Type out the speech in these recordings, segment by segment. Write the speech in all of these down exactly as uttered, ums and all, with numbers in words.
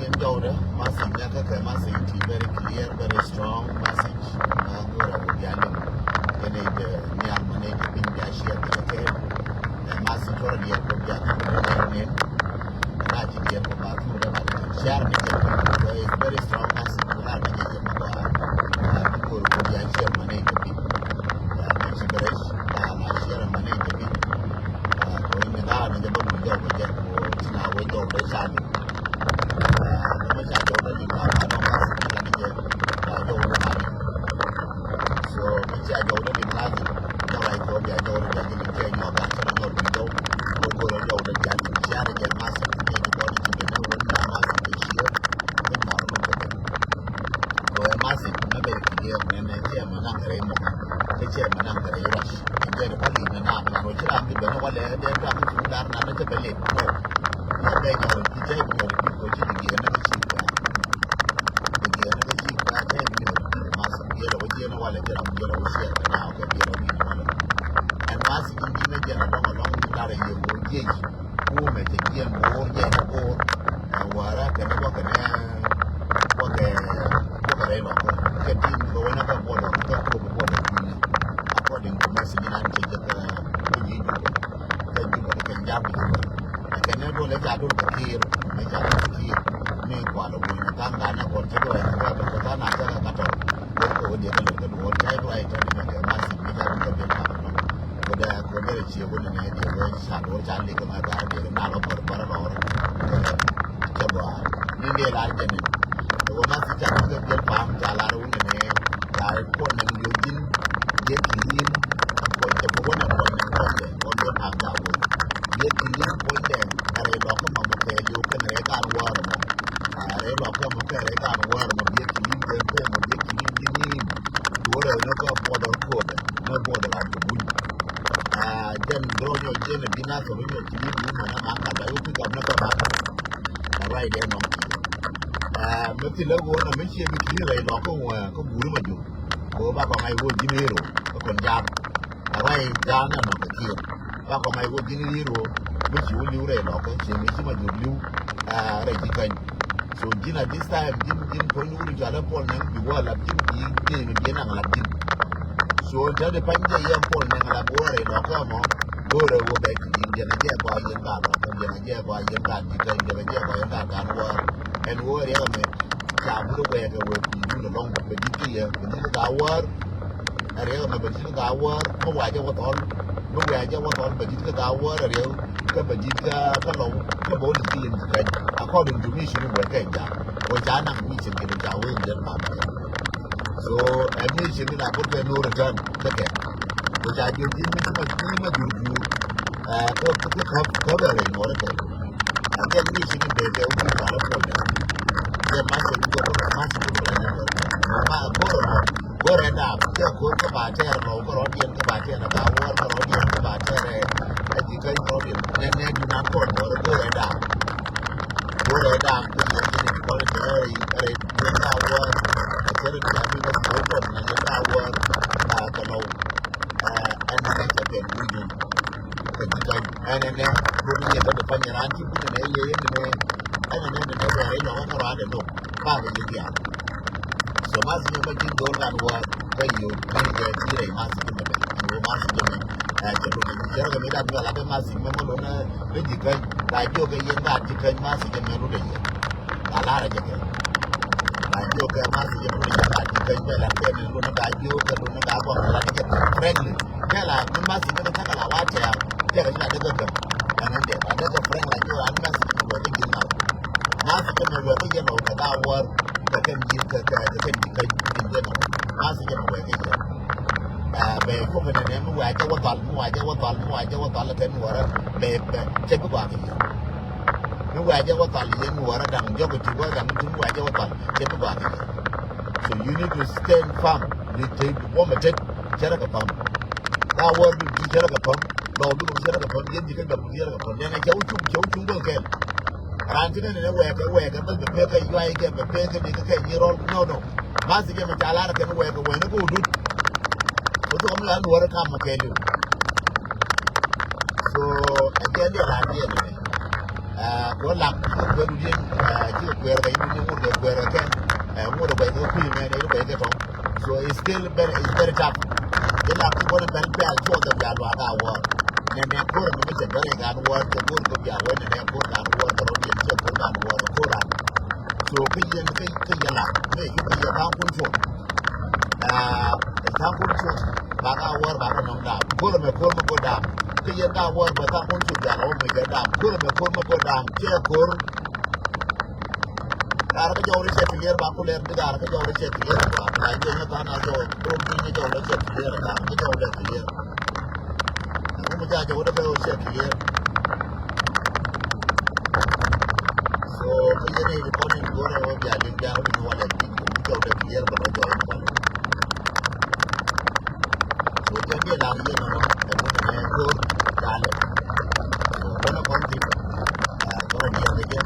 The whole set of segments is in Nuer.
Jɔwdä message nɛ kä kɛ message ti very clear, very strong message. Ɛ, go̱o̱rɛ wä bia liŋ kɛnɛ jɛ nhial mɔ nɛ jɛ piny bia share kɛ kɛ. Ɛ, message wä diɛ kɔ bia kɛ kɛ kɛ. Ɛ, na ci diɛ kɔ ba thur dɛ ba share ni jɛ. So it's very strong message. Ɛ, na jɛ jɛ mɔ ba. Ɛ, go̱o̱rɛ wä bia share mɔ nɛ jɛ piny. Ɛ, na ci bɛ rɛ share mɔ nɛ jɛ piny. Ɛ, kɔ in ni da na jɛ bä mu jɔw kɛ jɛ kɔ ci na wä jɔw kɛ share. Ɛn message in ji̱n a jɛn a dɔ̱ŋ alɔŋ ji̱ lar a yɛ wä jiɛc. Kumɛ cɛ jiɛn bo̱o̱r jɛ bo̱o̱r. Ɛ wara kɛnɛ wä kɛnɛ wä kɛ wä kɛ rɛy lɔk kɛ tin kɛ wä na kɛ border kɛ kɛ border. According to message in an cɛ jɛ kɛ kɛ ji̱ jɛ kɛ jɛ kɛ jam. Kɛnɛ duɔl ɛ ca duɔl kɛ kiir ɛ ca duɔl kɛ kiir ni kual ɛ wun ɛ kaŋ ganɛ kɔn cɛ duɔl ɛ ca duɔl kɛ kaŋ na cɛ kɛ katɔl. Wä kɛ wä diɛ kɛ lɛr kɛ duɔl cɛ duɔl ɛ ca duɔl kɛ message mi ca duɔl kɛ biɛl kaŋ. Kɛ dee kɛ dee rɛ cie wä ni nɛ diɛ wä ca duɔl ca lik kɛ mɛ gaar diɛ kɛ na lɔ bär bär lɔ rɛ. Cɛ gɔaa ni diɛ lar jɛ ni. Kɛ wä message ca duɔl kɛ biɛl kaŋ ca lar wä ni nɛ. Ca kuɔn nɛ ni yɔ ji̱n. Diɛ ti yin. Kuɔn cɛ bä wä nɛ kuɔn nɛ kuɔn dɛ. Kuɔn dɛ kaŋ ca wä. Yɛ ti ni kuɔndɛ a rɛy lɔkä mɔ mɔ kɛ yio̱w kɛn rɛy kan wäär mɔ. A rɛy lɔkä mɔ kɛn rɛy kan wäär mɔ biɛ ti ni kɛ kɛ mɔ biɛ ti ni ti ni. Tuɔrɛ ni kɛ buɔdɔ tuɔrɛ ni buɔdɔ la ti buny. A jɛn dɔrɔ nyɔ jɛn bi na kɛ bi nyɔ ti ni bu mɔ na ma ka ba yio̱w ti gam ni kɛ ma ka. A rɛy dɛ nɔ. A mi ti lɛ wä na mi cie bi ti ni rɛy lɔkä wä kɛ buri ma jur. Kɛ wä ba kɔŋ a yi wä ji̱n iro kɛ kɔn jam. A rɛy jam na nɔ kɛ kiɛ. Ba kɔŋ a yi wä ji̱n iro mi ci wä li̱w rɛy lɔkä ci mi ci ma jur li̱w. A rɛy ji̱ kany. So ji̱n a this time ji̱n ji̱n puɔ̱ny wuri jɔal ɛ puɔl nɛŋ bi wä lap ji̱n ji̱ ji̱ mi ji̱ naŋ lap ji̱n. So tɛn i̱ pany jɛ yɛn puɔl nɛŋ lap wä rɛy lɔkä mɔ. Go̱rɛ wä bɛ ki ji̱n jɛn a jɛ kɔa yɛn ka lɔkä jɛn a jɛ kɔa yɛn ka ji̱ kany jɛn a jɛ kɔa yɛn ka kan wä. Ɛn wä riɛk ɛmɛ. Ca bi wɛɛkɛ wɛɛk kui̱dun ɛlɔ̱ŋ bɛ di̱t kä yɛ bɛ di̱t kä Gawär. Ɛ riɛk ɛmɛ bɛ di̱t kä Gawär mi wɛɛkɛ wä thɔl mi wɛɛkɛ wä thɔl bɛ di̱t kä Gawär ɛ riɛk kä bɛ di̱t kä kä Lɔw kä bɛ wä di̱t kä yɛn ti kɛny. According to mission wɛ kɛ ja̱ wɛ ca naŋ mission kɛ ca wee in jɛn pam kɛ. So ɛ mission in a bä kɛ no return kä kɛ wɛ ca jiök ji̱n mi ci ma ji̱n ma jur jur. Ɛ kä kä kä kä bɛ rɛy nuɔrɛ kɛ. Again, mi ci ni bebe u ti kala ko ne. Ye ma ci ni ko ma ci ni ko ne. Ma ko ko re da, ye ko ko ba te ro ko ro dien ko ba te na ba wor ko ro dien ko ba te re. E ti kai ko dien ne ne du na ko ko ko re da. Ko re da ko ye ni ko re re re da wor. Ko re da ni ko ko ne da wor. A ko no. Ɛn nɛ cɛ pɛn wi̱i̱ ni kɛ ji̱ kɔ̱ny. Ɛn nɛ nɛ run yɛ bä ni pany raan ci wi̱i̱ ni nɛ yɛ yɛ ni nɛ. Ɛn nɛ nɛ nɛ bɛ rɛy lɔkä kä raan dɛ dok ba kɛ ji̱ diaal. So ma thi̱n mɛ ji̱ dhol kan wä kä yo̱o̱ ni jɛ ti rɛy ma thi̱n mɛ bɛ. Ni wä ma thi̱n mɛ ɛ cɛ dok ni cɛ rɔ kɛ mi dat mi ala kɛ ma thi̱n mɛ mɛ lon ni ji̱ kɔ̱ny. Ka jiök kɛ yɛn gaat ji̱ kɔ̱ny ma thi̱n mɛ run dɛ yɛ. Ka lar jɛ kɛ. Ka jiök kɛ ma thi̱n jɛ mi wuni jɛ ka ji̱ kɛ jɛ la kɛ ni luni ka jiök kɛ luni ka kɔk la ni kɛ. Frankly kɛ la ni ma thi̱n jɛ kɛ la wa tɛɛr. Jɛ kɛ la dee kɛ gɛm. Ɛn ni dee ka dee kɛ frank la jiök an ma thi̱n jɛ mi wɛ kɛ ji̱ na. Ma thi̱n jɛ mi wɛ kɛ jɛ nɔ kɛ ka wär kɛ kɛ ji̱ kɛ kɛ kɛ ji̱ kɛ ji̱ jɛ nɔ. Ma thi̱n jɛ mi wɛ kɛ jɛ. Ɛ bɛ kɔk ni nɛ mi wɛ a jɛ wä thal mi wɛ a jɛ wä thal mi wɛ a jɛ wä thal kɛ ni wärä bɛ bɛ cɛ bi gɔaa kɛ jɛ. Mi wɛ̈cɛ wä thal yɛn wä rɔ da̱ŋ jɔk ti wä da̱ŋ ti mi wɛ̈cɛ wä thal cɛ bi gɔaa kɛ. So you need to stand firm. Ni te wä mɛ tet cɛ rɛ kɛ pam. Ka wä bi bi cɛ rɛ kɛ pam. Lɔ bi bi cɛ rɛ kɛ pam yɛn ji̱ kä jɔk bi cɛ rɛ kɛ pam. Yɛn a cɛ wä cuŋ cɛ wä cuŋ bä kɛl. Ran ti nɛ nɛ wɛɛkɛ wɛɛkɛ bä bɛ pekɛ yuay kɛ bɛ pekɛ ni kɛ kɛ nyi rɔl. No no. Ma si jɛ mɛ ca lar kɛ ni wɛɛkɛ wɛɛkɛ kɛ wä dut. Wä thok mi la ni wä rɛ kam mɛ kɛɛliw. So ɛ jɛ ni ran yɛ ni. Ɛ kɔ lak kɛ kɛ du diɛn. Ci kɛ kuɛɛr kɛ yit ni ŋut kɛ kuɛɛr kɛ kɛn. Ɛ ŋut kɛ kuɛɛr kɛ kui̱ mɛn ɛ kuɛɛr kɛ tɔŋ. So it's still very, it's very tough. Ila ki bɔn bɛl bɛl cuɔ kɛ bia luak a wɔ. Nɛ nɛ kor mi cɛ bɛl gan wɔ cɛ kor kɛ bia wɛ nɛ nɛ kor gan wɔ kɛ rɔ diɛn cɛ kor gan wɔ kor gan. So kɛ yɛn kɛ kɛ yɛ la mɛ ki kɛ yɛ kan kun cuɔ. Ɛ kan kun cuɔ. Ba ka wɔ ba ka nɔm dam. Kor mɛ kor mɛ kor dam. Kɛ yɛn ka wɔ ba kan kun cuɔ bia la wɔ mɛ kɛ dam. Kor mɛ kor mɛ kor dam. Cɛ kor. Kar kä jɔw rɛ cɛ clear ba ku lɛr di kar kä jɔw rɛ cɛ clear ba ku la jɛ ni kan a jɔw rom bi ni jɔw rɛ cɛ clear kar kä jɔw rɛ clear. Rum ja jɔw rɛ bɛ cɛ clear. So kä yɛ ni di kɔn in duɔrɛ wä bia lik bia wä ni wä lɛ di jɔw rɛ clear ba jɔw rɛ ba. So kɛ biɛ la yɛ nɔ ɛn wä kɛ kor dalɛ. So kɔn kɔn ti kɔn diɛ kɛ jɛ.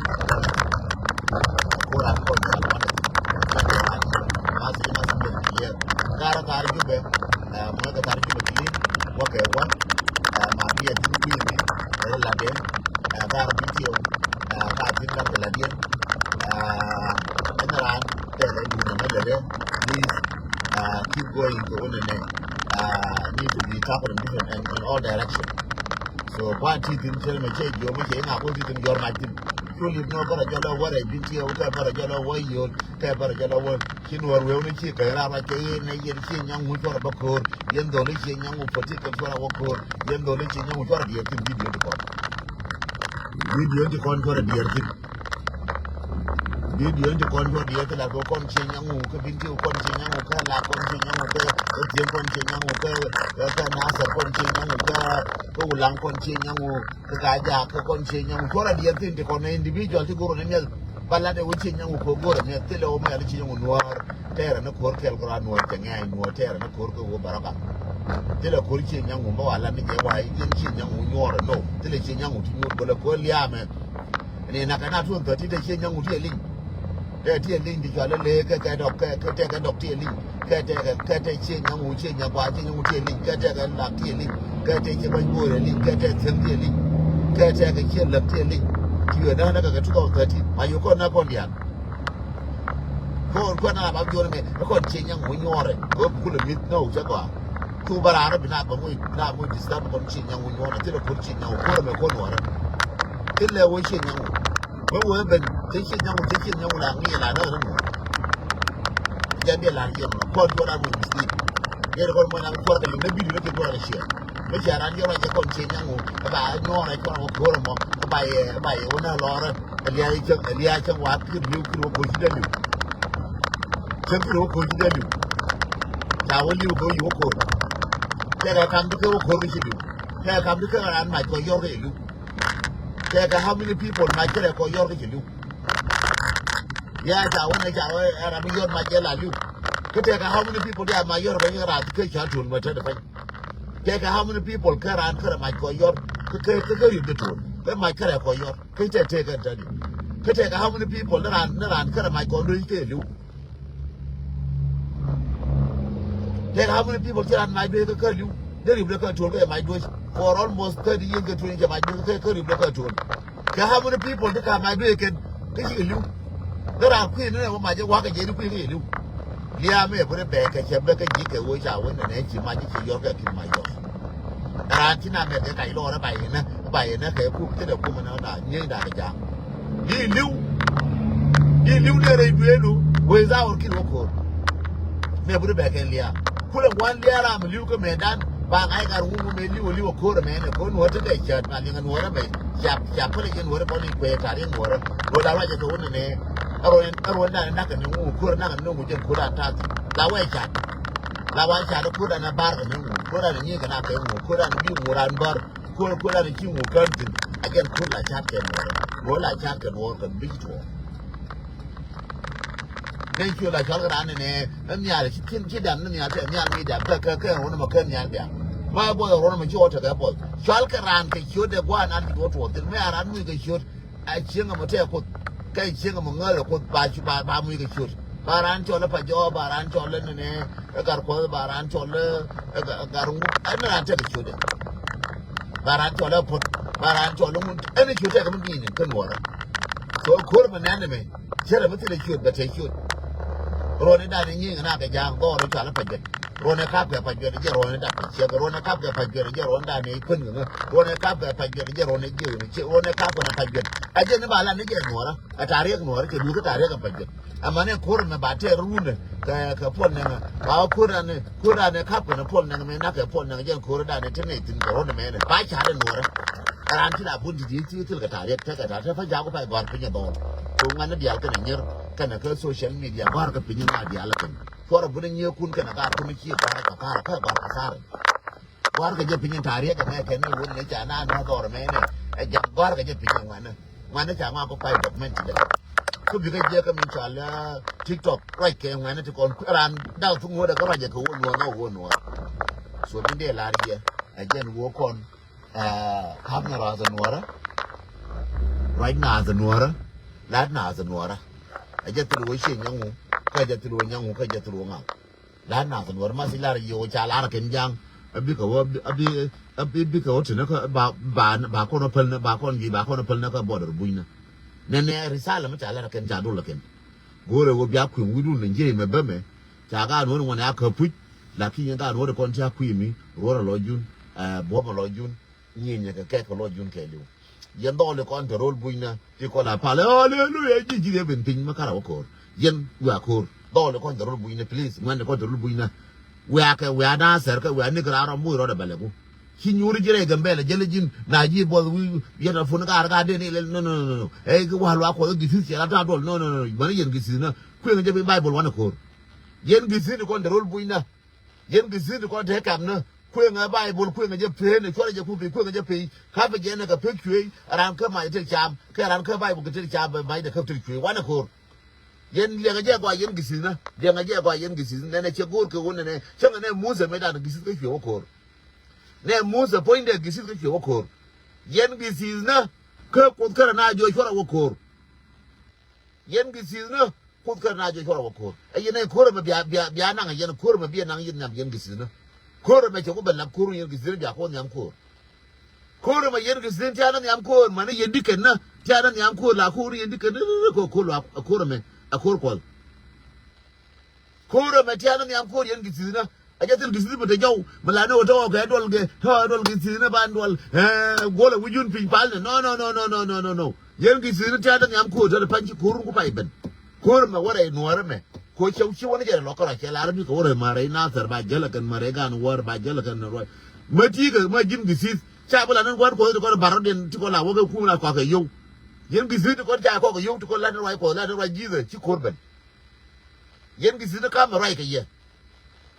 Kor an kɔn diɛ kɔn. Mas mas bɛ clear. Kar kar jubɛ. Mɛ kɛ kar jubɛ clear. Wä kɛ wä. Ma biɛ ti bi ni. Ɛn la dɛ. Kar bi ti. Kar ti kar la dɛ. Ɛn ran. Tɛth ɛ duundɛ mi lɛ dee, please, keep going kɛ wunɛ nɛ. Need to be tackling this in, in all direction. So kuan ti thin cɛ mɛ cɛ jiɔ mi cɛ ŋa kun ti thin jɔr mac thin. Cu lip ni wä bärɛ jɔl ɛ wä rɛy bin ti ɛ wä kɛ bärɛ jɔl ɛ wä yol kɛ bärɛ jɔl ɛ wä ci nuɔr weu ni ci kɛ ra ruac kɛ yɛ nɛ yɛn ci nyaŋ wu cuɔrɛ bä koor yɛn dholi ci nyaŋ wu pɔti kɛ cuɔrɛ wä koor yɛn dholi ci nyaŋ wu cuɔrɛ diɛɛr thin video ti kɔn. Video ti kɔn cuɔrɛ diɛɛr thin. Video in ti kɔn juɔt yɛ ti lat kɛ kɔn cie nyaŋu kä bin ti kɔn cie nyaŋu kä la kɔn cie nyaŋu kä kä tiɛm kɔn cie nyaŋu kä kä kä nasar kɔn cie nyaŋu kä kä wulaŋ kɔn cie nyaŋu kä ka jaak kä kɔn cie nyaŋu cuɔr a diɛn thin ti kɔn individual ti gurun in miɛth. Ba lat ɛ wä cie nyaŋu kɛ gurun in miɛth thilɛ wä mɛl cie nyaŋu nuɔɔr. Tɛɛrɛ ni ko̱r kɛl kɛ raan nuɔɔr cɛ ŋɛɛny nuɔɔr tɛɛrɛ ni ko̱r kɛ wä baraga. Thilɛ ko̱r cie nyaŋu mɛ wa lat ni jɛ wa yen cie nyaŋu nyuɔɔr no thilɛ cie nyaŋu ti nyuɔɔr bä lɛ ko̱r liaamɛ. Ni na kɛ na tuɔn thɔti tɛ cie nyaŋu ti ɛ liŋ. Tɛ ti ɛ liŋ ti cɔal ɛ lee kɛ kɛ dɔk kɛ kɛ tɛ kɛ dɔk ti ɛ liŋ. Kɛ tɛ kɛ kɛ tɛ cie nyaŋu cie nyaŋu a cie nyaŋu ti ɛ liŋ kɛ tɛ kɛ lak ti ɛ liŋ. Kɛ tɛ cie bany bo̱o̱r ɛ liŋ kɛ tɛ thiäŋ ti ɛ liŋ. Kɛ tɛ kɛ cie lak ti ɛ liŋ. Ti yɛ na na kɛ kɛ two thousand thirteen ma yɛ kɔn na kɔn diaal. Kɔn kɔn na ba jiɔn mɛ kɔn cie nyaŋu nyuɔrɛ kɛ kulɛ mit na wä cɛ gɔaa. Cu bä raan rɔ bi na bä moc na moc disturb kɔn cie nyaŋu nyuɔrɛ thilɛ kɔn cie nyaŋu kɔn mɛ kɔn wärɛ. Thilɛ wä cie nyaŋu. Wee wee ben cɛ ciɛ nyaŋu cɛ ciɛ nyaŋu la ŋi̱i̱ la däk ri ŋuɔ̱t. Jɛn diɛ la yɛn mɔ kɔn juɔt a ŋuɔ̱t bi stil. Yɛn kɔn mɔ na juɔt kɛ lim na bidi rɛ kɛ juɔt kɛ ciɛ. Mɛ cia ran yɛn wa jɛ kɔn ciɛ nyaŋu ɛ ba nyuɔn ɛ cuɔn wä kuɔr mɔ ɛ ba yɛ ɛ ba yɛ wä na lɔrɛ. Ɛ lia cäŋ ɛ lia cäŋ wa kir liw kir wä koci dɛ liw. Cäŋ kir wä koci dɛ liw. Ca wä liw kɛ wä yi wä koci. Tɛkɛ kam di kɛ wä koci dɛ liw. Tɛkɛ kam di kɛ ran mac kɔ yɔr kɛ liw. Tɛkɛ how many people mac kɛ rɛ kɔ yɔr kɛ liw. Ya ca wä nɛ ca wä ɛ ram yɔr mac jɛ la liw. Kä tɛkɛ how many people dia mac yɔr bɛ yɔr a kɛ ca tuɔl mɛ tɛt pɛny. Tɛkɛ how many people kɛ ran kɛ rɛ mac kɔ yɔr kɛ kɛ kɛ rip de tuɔl kɛ mac kɛ rɛ kɔ yɔr kɛ tɛ tɛkɛ tɛt. Kä tɛkɛ how many people ni ran ni ran kɛ rɛ mac kɔ lo̱c kɛ liw. Tɛkɛ how many people ci ran mac duec kɛ kɛ liw. Dee rip de kɛ tuɔl kɛ mac duec for almost thirty years kɛ tuɔl kɛ mac duec kɛ kɛ rip de kɛ tuɔl. Kɛ how many people ti ka mac duee kɛn kä cikɛ li̱w. Kä raan kui̱ ni nɛ wä mac jɛ wakä jɛ ni kui̱ kä yɛ li̱w. Liaam ɛ bä rɛ bɛɛ kɛ cɛ bä kä ji̱ kɛ wee ca wee nɛ nɛ ci mac ji̱ ci yɔr kɛ ki̱n mac yɔr. Raan ci na mɛr kɛ kac lɔɔrɛ ba yɛ nä ba yɛ nä kɛ kup thilɛ kumɛ nä da nyieeny da kɛ jaam. Di li̱w. Di li̱w nɛ rɛy dueenu wee zawor ki̱n wä ko̱r. Mɛ bä rɛ bɛɛ kɛn liaam. Kulɛ ŋuan liaam ram li̱w kä mɛndan ba ŋa̱c gat ŋuŋ mɛ li̱w li̱w a ko̱r mɛnɛ ko̱r nuɔ̱r ti kɛ cät ma liŋ a nuɔ̱r mɛ. Cap cap pälɛ jɛ nuɔ̱r kɔn in kuɛ tar in nuɔ̱r. Nuɔ̱r la ruacɛ kɛ wun nɛ. A ruɔn a ruɔn dan nak ni ŋuŋ ko̱r nak ni ŋuŋ jɛ ko̱r a tath. La wɛ cat. La wa cat ko̱r dan a bar kɛ ni ŋuŋ ko̱r dan ni kɛ nak kɛ ŋuŋ ko̱r dan bi ŋuŋ ran bar. Ko̱r ko̱r dan ci ŋuŋ kän tin. A jɛn ko̱r la cat kɛ nuɔ̱r. Nuɔ̱r la cat kɛ nuɔ̱r kɛ bi tuɔ̱. Kɛ cuɛ la cɔal kɛ raan ni nɛ ni nhial ci tin ci dam ni nhial tɛ nhial mi dam kɛ kɛ kɛ run mɔ kɛ nhial bia. Ma buɔth run mɔ ci wä tekɛ buɔth cɔal kɛ raan kɛ ciöt dɛ gua̱a̱r nan ci wä tuɔɔk thin mi a raan muc kɛ ciöt. A cieŋ mɔ tɛ kuoth kɛ cieŋ mɔ ŋäl kuoth ba ba ba muc kɛ ciöt. Ba raan cɔl pa jɔɔ ba raan cɔl ni nɛ ɛ gar kuɔth ba raan cɔl ɛ gar ŋu ɛn raan tɛ kɛ ciöt dɛ. Ba raan cɔl ɛ puɔt ba raan cɔl ŋun ɛn ciöt tɛ kɛ mi di̱i̱n kɛ nuɔrɛ. So ko̱r mi nɛn ni mɛ cɛ rɛ mi thilɛ ciöt bɛ tɛ ciöt. Ruɔni dan ni nyiŋ na kɛ ja̱a̱ŋ dhɔr i̱ cual i̱ Pajuet. Ruɔni kap kɛ Pajuet i̱ jɛ ruɔni dak kɛ ciɛk. Ruɔni kap kɛ Pajuet i̱ jɛ ruɔni dan ni kuän kɛ ŋä. Ruɔni kap kɛ Pajuet i̱ jɛ ruɔni jiök ni ciɛk. Ruɔni kap kɛ Pajuet. Ɛ jɛ ni ba lan ni jɛ nuɔrä. Ɛ ta̱riɛk nuɔrä cɛ duukä ta̱riɛk ɛ Pajuet. Ɛmɛni ko̱r ɛmɛ ba tɛɛr runɛ kɛ, kɛ Puɔl Nɛŋɛ. Ba wä ko̱r ɛmɛ, ko̱r ɛmɛ kap kɛ ni Puɔl Nɛŋɛ mɛ nak kɛ Puɔl Nɛŋɛ jɛn ko̱r ɛmɛ dan ni te nɛy thi̱n kɛ run ɛmɛnɛ. Ba ca̱r ɛ nuɔrɛ. Ɛ raan ti la bun ti ti ti thil kɛ ta̱riɛk tekɛ ta̱riɛk te fäny ja̱a̱k wä pay gɔ̱a̱r piny ɛ dhɔɔl. Kɛ ŋuɛ̈ni diaal kɛnɛ nyier kɛnɛ kɛ social media gɔ̱a̱r kɛ piny ŋa̱ diaal ɛ kɛn. Cuɔrɛ bun ɛ nyiëë kun kɛnɛ gaat kun ɛ cie gɔ̱a̱r ɛ kɛ ka̱r ɛ kɛ gɔ̱a̱r kɛ ka̱r ɛ. Gɔ̱a̱r kɛ jɛ piny in ta̱riɛk ɛmɛ kɛn ni wun ni ca na na dhɔr ɛmɛ nɛ. Ɛ jɛ gɔ̱a̱r kɛ jɛ piny in ŋuɛ̈ni. Ŋuɛ̈ni ca ŋɔak kɛ pay document dɛ. Kä bikɛ jiɛk kä min cɔal, ah, TikTok ruac kɛ ŋuɛ̈ni ti kɔn raan dak thuŋ ŋuɔ̱t ɛ kä ruac ɛ kɛ wä nuɔ̱ɔ̱r nɔ wä nuɔ̱ɔ̱r. So min dee lar jiɛ ɛ jɛn wä kɔn, ah, kap ni rath ɛ nuɔ̱ɔ̱rä. Ruac naath ɛ nuɔ̱ɔ̱rä. Lat naath ɛ nuɔ̱ɔ̱rä. Ɛ jɛ thil wä cie nyaŋu kä jɛ thil wä nyaŋu kä jɛ thil wä ŋa̱k. La̱t nath nuɔr ma si lar yo̱o̱ ca lar kɛn ja̱a̱ŋ. Abi kɛ wä, abi, abi, bi kɛ wä tinä kä ba, ba, ba kɔn päl nä, ba kɔn ji̱, ba kɔn päl nä kä border buny nä. Nɛ nɛ risala mi ca lar kɛn ca dol kɛn. Go̱o̱rɛ wä bia kui̱ wi̱dun ni jiɛy mɛ bä mɛ. Ca gaat nuɔr ŋuɔn ya kä puc. Lakin yɛn gaat nuɔr kɔn ca kui̱ mi ruɔr a lɔ jun, eh, buɔm a lɔ jun. Nyinyɛ kɛ kɛk kɛ lɔ jun kɛ liw. Yɛn dhɔli kɔn te rol buny nä ti kɔn a pal. Aleluya, ji̱ ji̱ ben piny mi kara wä ko̱r. Yɛn wia ko̱r dhɔli kɔn te rol buny nä, please. Ŋuɛn kɔn te rol buny nä. Wia kɛ wia na sɛr kɛ wia ni kɛ ra rɔ muc rɔ dɛ bɛlɛ ku. Ci nyuri ji̱ rɛy Gambɛlɛ jɛlɛ ji̱n na ji̱ buɔth wi̱i̱ yɛn a fun kar ka den ilɛl. No, no, no, no. Ɛ ki wal wa kuɔth gi̱thi̱th cɛ la ta duɔl. No, no, no, no. Mani yɛn gi̱thi̱th nä kueŋ jɛ bi Baibol wanɛ ko̱r. Yɛn gi̱thi̱th ni kɔn te rol buny nä. Yɛn gi̱thi̱n ti kɔn te kɛm ni kueŋ ɛ Baibol, kueŋ ɛ jɛ peen, ɛ cuɔr ɛ jɛ kupi, kueŋ ɛ jɛ pei. Kapɛ jɛ ni kɛ pek cuey, ɛ ran kä mac tek cam kɛ ɛ ran kä Baibol kɛ tek cam bɛ mac dɛ käp tek cuey wanɛ ko̱r. Yɛn liɛŋ ɛ jɛ gɔaa yɛn gi̱thi̱n ni, liɛŋ ɛ jɛ gɔaa yɛn gi̱thi̱n ni, nɛnɛ cɛ go̱o̱r kɛ wun nɛnɛ cäŋ ɛ nɛ Muthɛ mëë dan gi̱thi̱n kä cuey wä ko̱r. Nɛ Muthɛ puɔ̱nydɛ gi̱thi̱n kä cuey wä ko̱r. Yɛn gi̱thi̱n ni kä Kuoth kärɛ na jɔc cuɔr ɛ wä ko̱r. Yɛn gi̱thi̱n ni Kuoth kärɛ na jɔc cuɔr a wä ko̱r. Ɛ yɛn ɛ ko̱r ɛmɛ bia, bia, bia naŋ ɛ yɛn ko̱r ɛmɛ bia naŋ yɛn nhiam yɛn gi̱thi̱n ni. Ko̱r ɛmɛ cɛ ku bɛ lap ko̱r yɛn gi̱thi̱n ni bia ko̱r nhiam ko̱r. Ko̱r ɛmɛ yɛn gi̱thi̱n ni tianɛ nhiam ko̱r mani yɛn di̱kɛn ni tianɛ nhiam ko̱r la ko̱r yɛn di̱kɛn ni ko̱r ko̱r la ko̱r ɛmɛ ɛ ko̱r kuɔth. Ko̱r ɛmɛ tianɛ nhiam ko̱r yɛn gi̱thi̱n ni. A jɛ thil gi̱thi̱n mi te jɔw mi la ni wä te wä kɛ duɔl kɛ tɔ duɔl gi̱thi̱n ni ban duɔl. Ɛ guɔl ɛ wi̱c yun piny pal ni. No, no, no. Yɛn gi̱thi̱n ni tia̱a̱ däŋ yam ko̱o̱r tɛn pa̱ny ci ko̱o̱r ku pay ben. Ko̱o̱r mɛ wä rɛy nuɔ̱ɔ̱r mɛ ko̱o̱r cɛw ci wä ni jɛ lɔ kärɔa cɛ lar bi kɛ wä rɛy ma rɛy nathɛr ba jäl ɛ kɛn ma rɛy gan wäär ba jäl ɛ kɛn ruac. Mä ti̱i̱ kɛ mä ji̱n gi̱thi̱th ca bi la ni gua̱n kuɔth ti kɔn bar rɔ̱diɛn ti kɔn la wä kɛ kum la kɔakɛ yio̱w. Yɛn gi̱thi̱th ti kɔn ca kɔakɛ yio̱w ti kɔn la ni ruac kuɔth la ni ruac ji̱thɛ ci ko̱o̱r ben. Yɛn gi̱thi̱th ni ka̱mɛ ruac kɛ yɛ.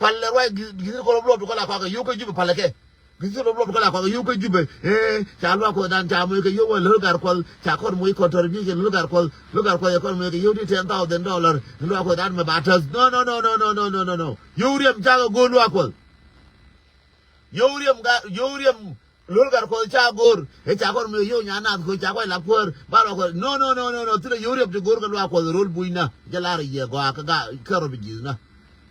Palɛ ruac gi̱-, gi̱thi̱th ni kɔn lɔp lɔp ti kɔn la kɔakɛ yio̱w kɛ jupɛ palɛ kɛ. Gi̱thi̱th lɔp lɔp kä la kɔak yio̱w kä Jubɛ. Ëë ca luaak kuɔth dan ca moc kɛ yio̱w wä lo̱l gar kuɔth ca kɔn moc contribution lo̱l gar kuɔth lo̱l gar kuɔth yɛ kɔn moc kɛ yio̱w ti ten thousand dollar. Luaak kuɔth dan mɛ ba täth. No, no, no. Yio̱w riɛm cakɛ go̱o̱r luaak kuɔth. Yio̱w riɛm ga yio̱w riɛm lo̱l gar kuɔth ca go̱o̱r. Ëë ca kɔn moc yio̱w nyan nath koc ca kɔc la kuäär ba luaak kuɔth. No, no, no. Thilɛ yio̱w riɛm ti go̱o̱r kɛ luaak kuɔth ro̱l bucnä jɛ lar yɛ gɔaa kä ga kɛ rɔ bi ji̱thna.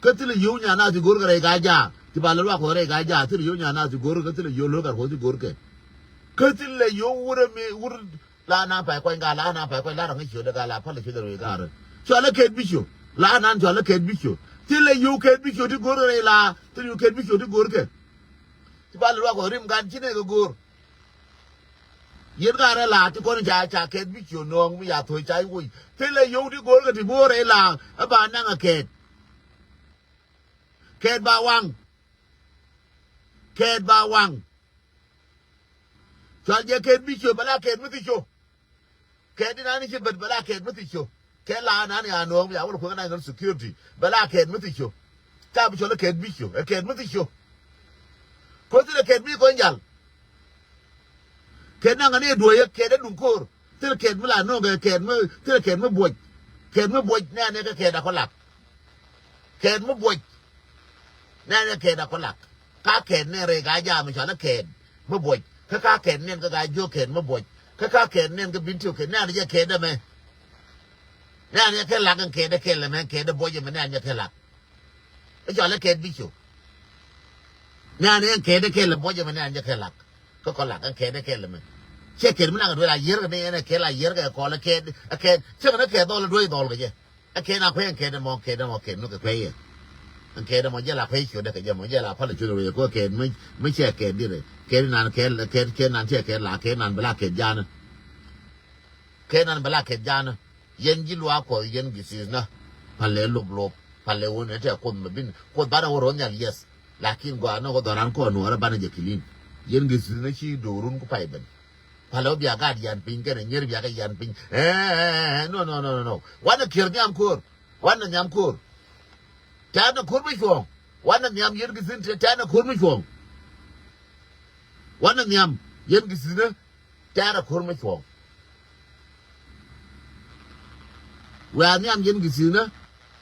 Kä thilɛ yio̱w nyan nath ti go̱o̱r kɛ rɛy gaa jaak ti ba lɛ luaak kuɔth rɛy gaa jaak thilɛ yio̱w nyan nath ti go̱o̱r kä thilɛ yio̱w lo̱l gar kuɔth ti go̱o̱r kɛ. Kä thilɛ yio̱w wurɛ mi wur la na pay kuany gaa la na pay kuany la rɔ ŋäc ciötdɛ gaa la pälɛ ciötdɛ rɛy gaa rɛ. Cɔalɛ kɛɛt bi ciö la nan cɔalɛ kɛɛt bi ciö. Thilɛ yio̱w kɛɛt bi ciö ti go̱o̱r kɛ rɛy la thilɛ yio̱w kɛɛt bi ciö ti go̱o̱r kɛ. Ti ba lɛ luaak kuɔth rim gan ci nɛ kɛ go̱o̱r. Yet gaa rɛ la ti kɔn ca ca kɛɛt bi ciö nööŋ mi ya tho̱c ca woc. Thilɛ yio̱w ti go̱o̱r kɛ ti bo̱o̱r rɛy la ɛ ba naŋ ɛ kɛɛt. Kɛɛt ba waŋ. Kɛɛt ba waŋ. Cual jɛ kɛɛt bi ciö bɛ la kɛɛt mi thi ciö. Kɛɛt di nani ci bɛt bɛ la kɛɛt mi thi ciö. Kɛɛt la nani a nööŋ mi a wä lɛ kueŋ national security bɛ la kɛɛt mi thi ciö. Ca bi cɔl ɛ kɛɛt bi ciö ɛ kɛɛt mi thi ciö. Ko̱ thilɛ kɛɛt mi kɔn jal. Kɛɛt naŋ ani duɔyä kɛɛt ɛ duŋ ko̱o̱r. Thil kɛɛt mi la nööŋ kɛ kɛɛt mi thil kɛɛt mi buɔc. Kɛɛt mi buɔc nɛɛnɛ kɛ kɛɛt a kɔ lak. Kɛɛt mi buɔc nɛɛnɛ kɛɛt a kɔ lak. Ka kɛɛt nɛn rɛy gaa jaam cɔalɛ kɛɛt mi buɔc kä ka kɛɛt nɛn kɛ gaa jiök kɛɛt mi buɔc kä ka kɛɛt nɛn kɛ bin tiök kɛɛt nɛɛnɛ jɛ kɛɛt ɛmɛ. Nɛɛnɛ jɛ kɛ lak ɛn kɛɛt ɛ kɛl ɛmɛ kɛɛt ɛ buɔc ɛmɛ nɛɛnɛ jɛ kɛ lak. Ɛ cɔalɛ kɛɛt bi ciö. Nɛɛnɛ ɛn kɛɛt ɛ kɛl ɛ buɔc ɛmɛ nɛɛnɛ jɛ kɛ lak. Kä kɔ lak ɛn kɛɛt ɛ kɛl ɛmɛ. Cɛ kɛt mi nak duel a yier kɛ ni ɛn ɛ kɛt la yier kɛ kɔl ɛ kɛt ɛ kɛt cɛ kɛ ni kɛt dhɔl ɛ duel dhɔl kɛ jɛ. Ɛ kɛt na kuɛ ɛn kɛt ɛmɔ kɛt ɛmɔ kɛt mi kɛ kuɛ yɛ. Ɛn kɛt ɛmɔ jɛ la kuɛ ciö dɛ kɛ jɛ mɔ jɛ la pal ciö dɛ kɛ kɛt mi cɛ kɛt dirɛ kɛt nan kɛt kɛt kɛt nan cɛ kɛt la kɛt nan bɛ la kɛt janɛ. Kɛn an bɛ la kɛt janä. Yɛn ji̱ luaak Kuɔth yɛn Githiithnä. Palɛ lop lop palɛ wä nɛ tɛ Kuoth mɛ bin Kuoth banɛ wä rɔ nhial, yes. Lakin gɔaa nɔ wä dhɔran kɔn nuɔrä banɛ jɛ kilin. Yɛn Githiithnä ci do̱run ku pay ben. Palɛ wä bia gat yan piny kɛnɛ nyier bia kɛ yan piny. Ɛɛ, no, no, no, no, no. Wanɛ kiɛr nhiam ko̱r. Wanɛ nhiam ko̱r. Tɛ̈rnɛ ko̱r mi cuɔ̱ɔ̱ŋ. Wanɛ nhiam yɛn Githiithnä tɛ̈rnɛ ko̱r mi cuɔ̱ɔ̱ŋ. Wanɛ nhiam yɛn Githiithnä. Tɛ̈rɛ ko̱r mi cuɔ̱ɔ̱ŋ. Wiaa nhiam yɛn Githiithnä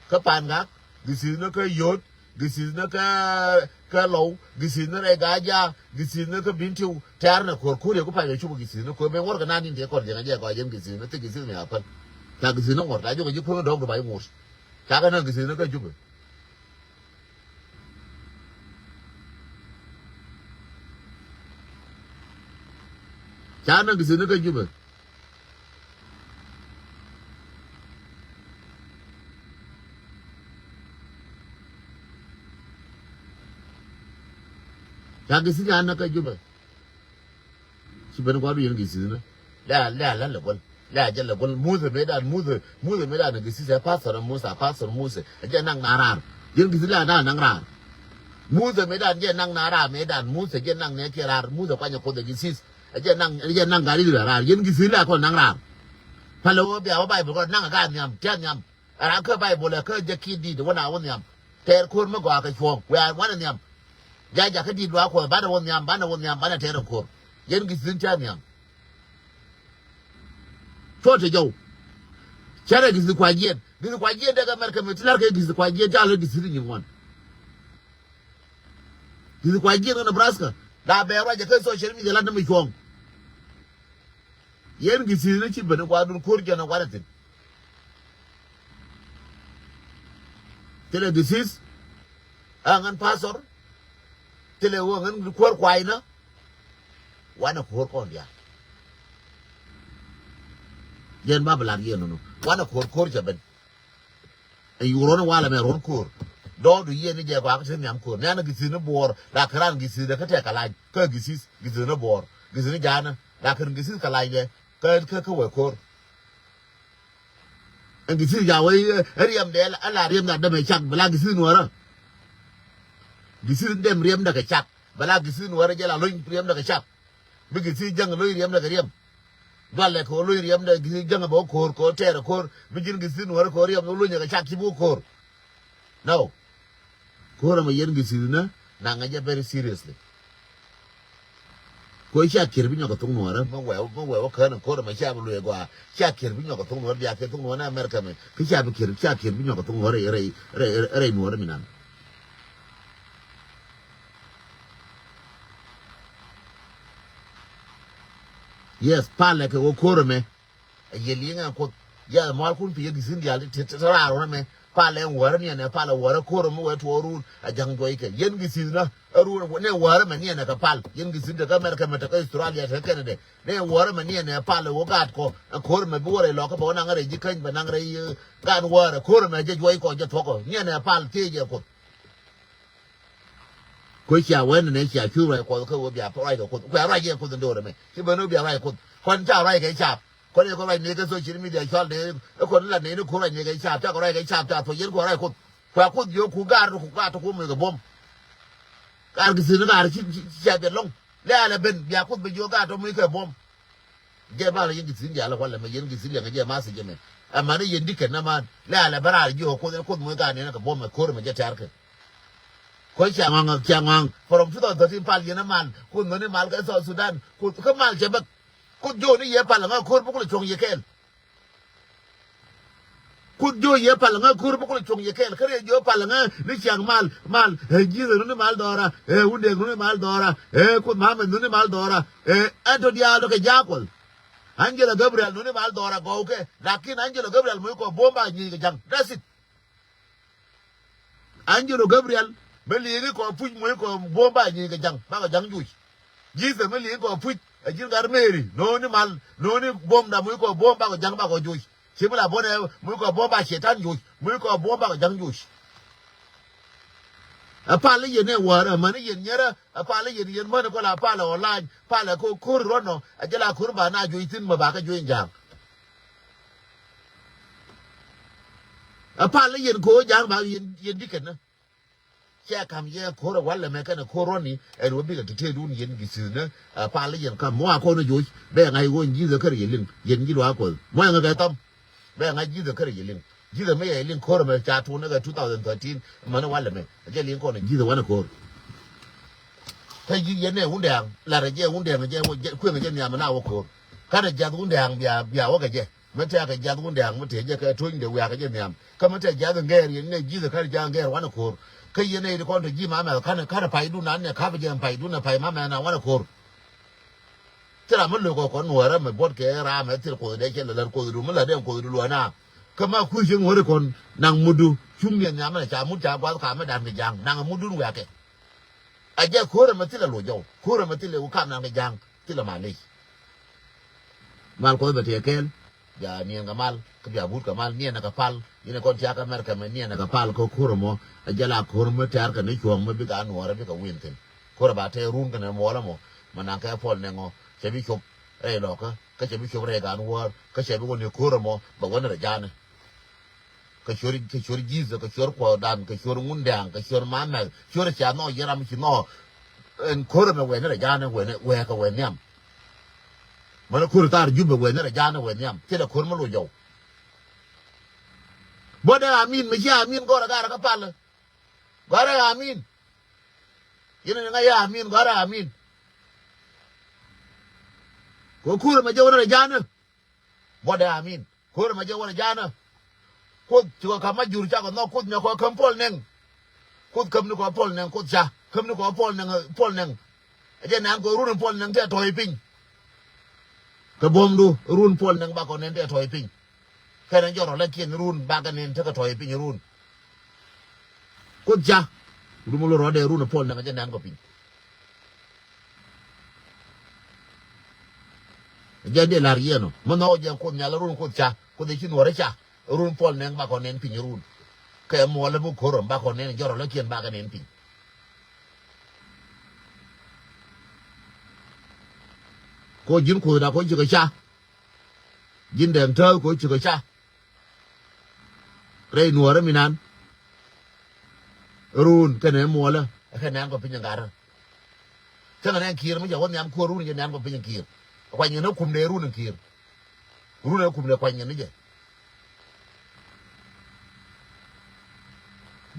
kä Pangak, Githiithnä kä Yot, Githiithnä kä, kä Lɔw, Githiithnä rɛy Gaja, Githiithnä kä Bintiu, tɛ̈rnɛ ko̱r ko̱r yɛ ku pay bɛ cuk Githiithnä ko̱r ben ŋuɔ̱r kɛ nan in tëë kɔn jiɛn a jɛ gɔaa yɛn Githiithnä ti Githiithnä mi a päl. Ca Githiithnä ŋuɔ̱r ca jok a ji̱ ko̱r dɔ̱ŋ di ba ji̱ ŋuɔ̱r. Ca kɛ naŋ Githiithnä kä Jubɛ. Ca näk Githiithnä kä Jubɛ. Ca Githiithnä ca näk kä Jubɛ. Ci ben gua̱du yɛn Githiithnä. Lɛ a, lɛ a lä lɛ guäl. Lɛ a jɛ lɛ guäl. Muthɛ mëëdan, Muthɛ, Muthɛ mëëdan Githiith ɛ pastor Muthɛ, pastor Muthɛ. Ɛ jɛ naŋ na raar. Yɛn Githiith lɛ a na naŋ raar. Muthɛ mëëdan jɛ naŋ na raar, mëëdan Muthɛ jɛ naŋ nɛ kiɛ raar. Muthɛ kuanyɛ Kuoth ɛ Githiith. Ɛ jɛ naŋ, ɛ jɛ naŋ gat Israel raar. Yɛn Githiith lɛ a kɔn naŋ raar. Palɛ wä bia wä Baibol kɔn naŋ a gat nhiam, tiat nhiam. Ɛ ran kä Baibol ɛ kä jɛ kiɛ di̱t wä na wä nhiam. Tɛɛr ko̱r mi gɔaa kɛ cuɔ̱ɔ̱ŋ. Wiaa wanɛ nhiam. Ja̱ jakä di̱t luaak Kuɔth banɛ wä nhiam, banɛ wä nhiam, banɛ tɛɛr ɛ ko̱r. Yɛn Githiith tiat nhiam. Cuɔ te jɔw. Cɛ rɛ Githiith kua jiɛn. Githiith kua jiɛn dee kɛ America mi ti lar kɛ Githiith kua jiɛn ca lɛ Githiith nyin ŋuan. Githiith kua jiɛn kɛ Nebraska. La bɛ ruac jɛ kɛ social media lat ni mi cuɔ̱ɔ̱ŋ. Yɛn Githiith ni ci ben ni gua̱a̱dun ko̱r jɛn ɛ gua̱n ɛ thi̱n. Thilɛ Githiith. Ɛ ŋän pastor. Thilɛ wä ŋän kuäär kuaynä. Wanɛ ko̱r kɔn diaal. Yɛn ba bi lat yɛn nunu. Wanɛ ko̱r ko̱r cɛ ben. Ɛ yuk ruɔ̱n walɛ mɛ ruɔ̱n ko̱r. Dɔɔdu yɛn ni jɛ kɔak ti nhiam ko̱r. Nɛn Githiith ni buɔɔr. La kɛ ran Githiith kä tɛk kɛ lac. Kä Githiith, Githiith ni buɔɔr. Githiith ni ja̱a̱nä. La kɛ Githiith kɛ lac lɛ. Kä, kä, kä wɛ ko̱r. Ɛn Githiith ca wee, ɛ, riɛmdɛ, ɛ la riɛmdɛ a dämɛ cak, bɛ la Githiith nuɔrä. Githiith dɛm riɛmdɛ kɛ cak, bɛ la Githiith nuɔrä jɛ la lo̱ny riɛmdɛ kɛ cak. Bi Githiith jäŋ lo̱ny riɛmdɛ kɛ riɛm. Dualɛ kɛ ɣöö lo̱ny riɛmdɛ Githiith jäŋ bɛ wä ko̱o̱r, kɛ ɣöö tɛɛrɛ ko̱o̱r, bi ji̱n Githiith nuɔrä kɛ ɣöö riɛm lo̱nyɛ kɛ cak ci bi wä ko̱o̱r. No. Ko̱r ɛmɛ yɛn Githiithnä naŋ ɛ jɛ very seriously. Ko̱ cia kiɛr bi nyɔk kɛ thok nuɔ̱ɔ̱rä. Mä wɛw, mä wɛw kään ko̱r ɛmɛ cia bi luee gɔaa. Cia kiɛr bi nyɔk kɛ thok nuɔ̱ɔ̱rä, bia kiɛr thok nuɔ̱ɔ̱rä ni America mɛ. Kä cia bi kiɛr, cia kiɛr bi nyɔk kɛ thok nuɔ̱ɔ̱rä rɛy, rɛy, rɛy, rɛy nuɔ̱ɔ̱rä mi nan. Yes, palɛ kɛ wä ko̱r ɛmɛ. Ɛ yɛ liŋ ɛn Kuoth. Yɛ mualkun pi yɛ Githiith diaal ti, ti, ti raar wä nɛ mɛ. Palɛ ɛn wäärä ni ɛn ɛ palɛ wäärä ko̱r ɛmɛ wä tuɔɔrun. Ɛ ja̱ŋ juɔc kɛ. Yɛn Githiithnä. Ɛ ruun nɛ wäärä mɛ ni ɛn ɛ kɛ pal. Yɛn Githiith te kä America mɛ te kä Australia te kä Canada. Nɛ wäärä mɛ ni ɛn ɛ pal ɛ wä gaat kɔ. Ɛ ko̱r ɛmɛ bi wä rɛy lɔkä bɛ wä naŋ rɛy ji̱ käny bɛ naŋ rɛy, eh, gaat wäärä. Ko̱r ɛmɛ jɛ juɔc kɔ jɛ thuɔ̱kɔ. Ni ɛn ɛ pal thiec ɛ Kuoth. Kuɛ cia wee nɛnɛ cia cu ruac Kuɔth kä wee bia ruac kɛ Kuoth. Kuɛ ruac yɛ Kuoth in do̱r ɛmɛ. Ci ben wee bia ruac Kuoth. Kɔn ca ruac kɛ cap. Kɔn yɛ kɔ ruac ni kɛ social media cɔl ni. Ɛ kɔn la ni ni ku ruac ni kɛ cap. Ca kɔ ruac kɛ cap ca thuɔc yɛn kuɛ ruac Kuoth. Kuɛ Kuoth jiök ku gaar ku gaar ti ku mui kɛ buɔ̱m. Gaar Githiith ni gaar ci, ci, ci cia biɛ lɔŋ. Lɛ alɛ ben bia Kuoth bi jiök gaar tɔ mui kɛ buɔ̱m. Jɛ bal yɛn Githiith diaal kualɛ mɛ yɛn Githiith liɛŋɛ jɛ math jɛ mɛ. Ɛmɛn yɛn di kɛn nɛman lɛ alɛ bä raar ji̱ ɣä Kuoth, Kuoth muc gaat nɛn kɛ buɔ̱m ɛ ko̱r ɛmɛ jɛ tɛ̈r kɛ. Kuoth cia ŋɔ̱a̱ŋ, cia ŋɔ̱a̱ŋ. From two thousand thirteen pal yɛn ɛ mal Kuoth nöni mal kɛ South Sudan. Kuoth kä mal cɛ bäk. Kuoth jiök ni yɛ pal ŋä ko̱r bä kulɛ cuɔ̱ŋ yɛ kɛɛl. Kuoth jiök yɛ pal ŋä ko̱r bä kulɛ cuɔ̱ŋ yɛ kɛɛl. Kä rɛy jiök pal ŋä ni ciaŋ mal, mal. Ɛ ji̱th ɛ nuni mal dhɔra. Ɛ wundek nuni mal dhɔra. Ɛ Kuoth Mahamɛth nuni mal dhɔra. Ɛ ɛn tɔ diaal tɔ kɛ jaak Kuɔth. Angela Gabriel nuni mal dhɔra gɔw kɛ. Lakin Angela Gabriel muc kɔ buɔ̱m ba nyic kɛ ja̱ŋ. That's it. Angelo Gabriel mi liŋi kɔ puc muc kɔ buɔ̱m ba nyic kɛ ja̱ŋ, bakɔ ja̱ŋ juc. Jesus mi liŋi kɔ puc Ɛ ji̱n gat Mary, no̱o̱ni mal, no̱o̱ni buɔ̱mda, muc kɔ buɔ̱m bakɔ ja̱ŋ bakɔ joc. Ci mi la buɔ̱n ɛ, muc kɔ buɔ̱m ba Cɛytan joc, muc kɔ buɔ̱m bakɔ ja̱ŋ joc. Ɛ pal i̱ yɛn ɛ wäärä, män i̱ yɛn nyɛrä, ɛ pal i̱ yɛn, yɛn män i̱ kɔ la pal ɛ online, pal ɛ kɔ ko̱r ruɔ̱n nɔ, ɛ jɛ la ko̱r ba na joc thi̱n mɛ ba kɛ joc in ja̱a̱ŋ. Ɛ pal i̱ yɛn ko̱ ja̱a̱ŋ ba yɛn, yɛn di̱kɛn nä. Cɛ kam yɛ ko̱r ɛ walɛ mɛ kɛnɛ ko̱r ruɔ̱ni ɛn wä bikɛ te tëëdun yɛn gi thi̱thni. Ɛ pal yɛn kam mɔ a kɔn joc bɛ ŋa̱c ɣöö ji̱thɛ kärɛ yɛ liŋ yɛn ji̱ luaak Kuɔth mɔ ɛŋɛ kɛ tham. Bɛ ŋa̱c ji̱thɛ kärɛ yɛ liŋ ji̱thɛ mi yɛ liŋ ko̱r ɛmɛ ca tuun ɛ kɛ two thousand thirteen mɛn walɛ mɛ ɛ jɛ liŋ kɔn ji̱thɛ wanɛ ko̱r. Kä ji̱ yɛn ɛ wundɛɛŋ lat ɛ jɛ wundɛɛŋ ɛ jɛ kueŋ ɛ jɛ nhiam ɛ na wä ko̱r. Kanɛ jiath wundɛɛŋ bia bia wä kɛ jɛ. Mi tɛ̈ɛ̈ kɛ jiath wundɛɛŋ mi tëë jɛ kɛ tuɔ̱nyde wiakä jɛ nhiam. Kä mi tɛ̈ jiath in gɛɛr yɛn nɛ ji̱thɛ kän ja̱a̱ŋ gɛɛr wanɛ ko̱r. Kä yɛn nɛ yit kɔn tɔ ji̱ mamɛ kän kän paydu nan nɛ ka̱p jɛ paydu nɛ pay mamɛ na wanɛ ko̱r. Thil ram mi lo̱k kɛ kɔn nuɔ̱ɔ̱rä mɛ buɔt kɛ ram mɛ thil kuothdu dee cɛ lɛ lät kuothdu mi lät dee kuothdu luɔ̱ɔ̱na. Kä ma kui̱ cieŋ wä ri kɔn naŋ mutdu cuŋ yɛn nhiam mɛ ca mut ca gua̱th ka mɛ dan kɛ ja̱a̱ŋ naŋ mutdun wiakɛ. A jɛ ko̱r ɛmɛ thilɛ lo̱c jɔw ko̱r ɛmɛ thilɛ wä kam nan kɛ ja̱a̱ŋ thilɛ mal lec. Mal Kuɔth bɛ tëë kɛɛl. Bia niɛn kɛ mal kä bia but kɛ mal niɛn kɛ pal. Yɛn kɔn tiak America mɛ niɛn kɛ pal kä ko̱r ɛmɔ. A jɛ la ko̱r mi tɛ̈r kɛ ni cuɔ̱ɔ̱ŋ mi bikɛ a nuɔɔrɛ bikɛ win thi̱n. Ko̱r ɛ ba tɛɛ run kɛnɛ muɔlɛ mɔ mɛ naŋ kɛ Puɔl Nɛŋɔ cɛ bi cop rɛy lɔkä kä cɛ bi cop rɛy gan wäär kä cɛ bi wä ni ko̱r ɛmɔ bɛ wä ni rɛ ja̱a̱ni. Kɛ cuɔr kɛ cuɔr Jesus kɛ cuɔr kuɔɔdan kɛ cuɔr ŋundɛŋ kɛ cuɔr mamɛth cuɔr cia nhɔk yɛ ram ci nhɔk. Ɛn ko̱r ɛmɛ wɛni rɛ ja̱a̱ni wɛni wɛɛkɛ wɛ nhiam. Mani ko̱r thar Jubɛ wɛni rɛ ja̱a̱ni wɛ nhiam thilɛ ko̱r mi lo̱c jɔw. Bä dee amin mi ci amin gɔrɛ garɛ kä palä. Gɔrɛ amin. Yini ni ŋa yɛ amin gɔrɛ amin. Kɛ ko̱r ɛmɛ jɛ wɛni rɛ ja̱a̱ni. Bä dee amin. Ko̱r ɛmɛ jɛ wä rɛ ja̱a̱nä. Kuoth ci kɔ ka̱m ma jur cakɔ nhɔk Kuoth nyɔk kɔ käm Puɔl Nɛŋ. Kuoth käm ni kɔ Puɔl Nɛŋ Kuoth ca käm ni kɔ Puɔl Nɛŋ Puɔl Nɛŋ. Ɛ jɛ nɛn kɔ run Puɔl Nɛŋ tɛ tɔ̱ɔ̱c piny. Kɛ buɔ̱mdu run Puɔl Nɛŋ bakɔ nɛn tɛ tɔ̱ɔ̱c piny. Kɛnɛ jɔrɔ lɛ kiɛn run bakɛ nɛn tekɛ tɔ̱ɔ̱c piny run. Kuoth ca. Run mi lo rɔɔdɛ run Puɔl Nɛŋ ɛ jɛ nɛn kɔ piny. Jɛ dee la̱r yɛn ɔ mi nhɔk jɛ Kuoth Nhial run Kuoth ca Kuoth ɛ ci nuɔ̱ɔ̱rä ca run Puɔl Nɛŋ bakɔ nɛn piny run. Kɛ muɔlɛ bi ko̱r ɔ bakɔ nɛn jɔrɔ lä kiɛn bakɛ nɛn piny. Ko ji̱n Kuoth da ko cikɛ ca. Ji̱n dɛŋ tääk ko cikɛ ca. Rɛy nuɔɔrä mi nan. Run kɛnɛ muɔlä ɛ kɛ nɛn kɔ piny ɛ gat rä. Cäŋɛ nɛn kiir mi jɛ wä nhiam kuäär run jɛ nɛn kɔ piny ɛ kiir. Kuany ŋɛ ni kumdɛ run ɛ kiir. Run ɛ kumdɛ kuany ŋɛ ni jɛ.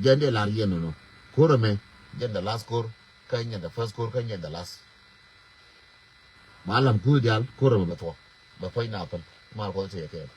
Jɛn dee lar yɛn nɔnɔ ko̱r ɛmɛ. Jɛn the last ko̱r kä nyɛn the first ko̱r kä nyɛn the last. Ma lam kuth dial ko̱r ɛmɛ bɛ thuɔk bɛ puɔ̱ny na päl. Mal Kuɔth tëë kɛɛl.